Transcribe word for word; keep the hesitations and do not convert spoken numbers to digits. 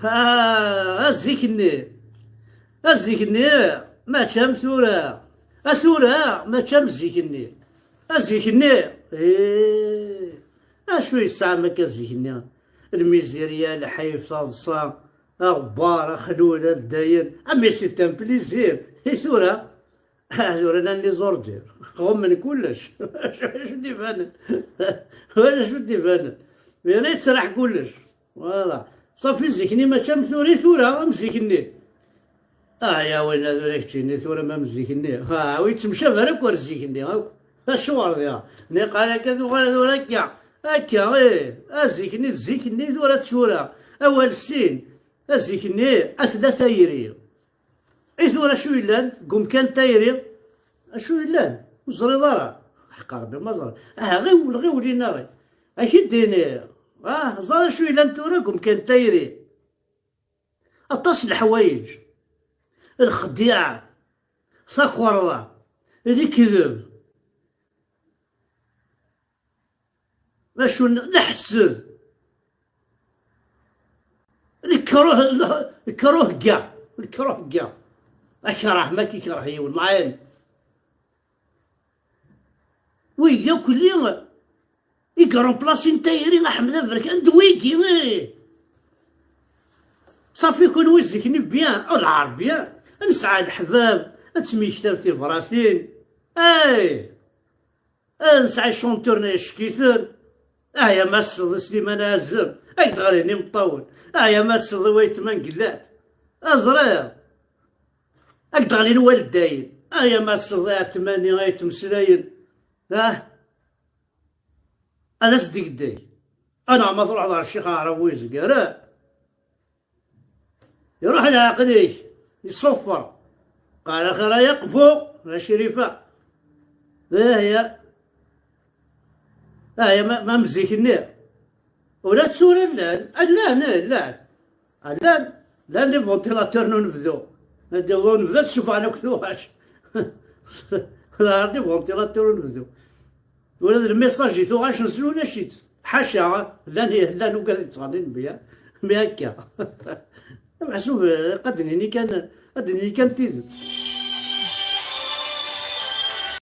Ah, a zik-nni, a zik-nni, mačči am tura. A tura, mačči am zik-nni. A zik-nni, eh, acu yesɛam akka zik-nni? Lmizirya, lḥif, taḍsa, aɣebbar, axlul, aldayen. Ah, mais c'est un plaisir. I tura? Ah, tura llan les ordures. Ɣummen kullec. Acu d-ibanen? Wala acu d-ibanen. Yerna yettraḥ kullec. Voilà. Safi zik-nni mačči am tura i tura, am zik-nni. Ah, ya win ad ur ak-ččini tura ma am zik-nni. Ah, ur yettemcabi ara akk ar zik-nni akk. Acuɣer diɣ? Niqal akka tuɣal tura akka. Akka, ih. A zik-nni d zik-nni, tura d tura. Awal sin. A zik-nni, a tella tayri. I tura acu yellan deg umkan n tayri? Acu yellan? Ur teẓriḍ ara? Ḥeqqa Rebbi ma ẓriɣ. Aha, ɣiwel, ɣiwel, inaɣ. Ad k-id-iniɣ. Ah, ẓer acu yellan tura deg umkan n tayri. Aṭas n leḥwayeǧ. Lxedyaɛ, takerḍa, lekdeb. D acu n-, leḥsed. Lekruh, lekruhga, lekruhga. Akrah, ma k-ikreh yiwen, lɛin. Wigi akk-nni i iremplasin tayri, Aḥmed Aberkan, d wigi, ih. Safi kunwi zik-nni bien, oh, lɛerbiya, nesɛa leḥbab, ad ttemyektab tibratin. Ay! Ad nesɛa icanturen yeck-iten. Ah, ya ma tesleḍ i Sliman Ɛazem, ad k-d-ɣlin imeṭṭawen. Ah, ya ma tesleḍ i wayetma n Gellat, aẓriɣ, ad k-d-ɣlin waldayen. Ah, ya ma tesleḍ i Ɛetmani ay ttmeslayen. Ah, ad as-d-igdey. Anaɣ ma truḥeḍ ɣer Ccix Aɛrab ur yezgir ara. Iruḥ leɛqel-ik, iṣuffer. Qal axir ay aqbu, a Crifa. Ih ya. Ah ya, ma, ma am zik-nni. Ula d tura llan, llan, eh, llan. Llan, llan les ventilateurs n unebdu. Ma d-yaweḍ unebdu, ad ssufɣen akk tuɣac. Llan les ventilateurs n unebdu. Ula d lmessage i tuɣac nessen ulac-itt. Ḥaca, llan, llan ugad yettɣennin bien, mi akka. Meḥsub, eh, ad d-nini kan, ad d-nini kan tidet.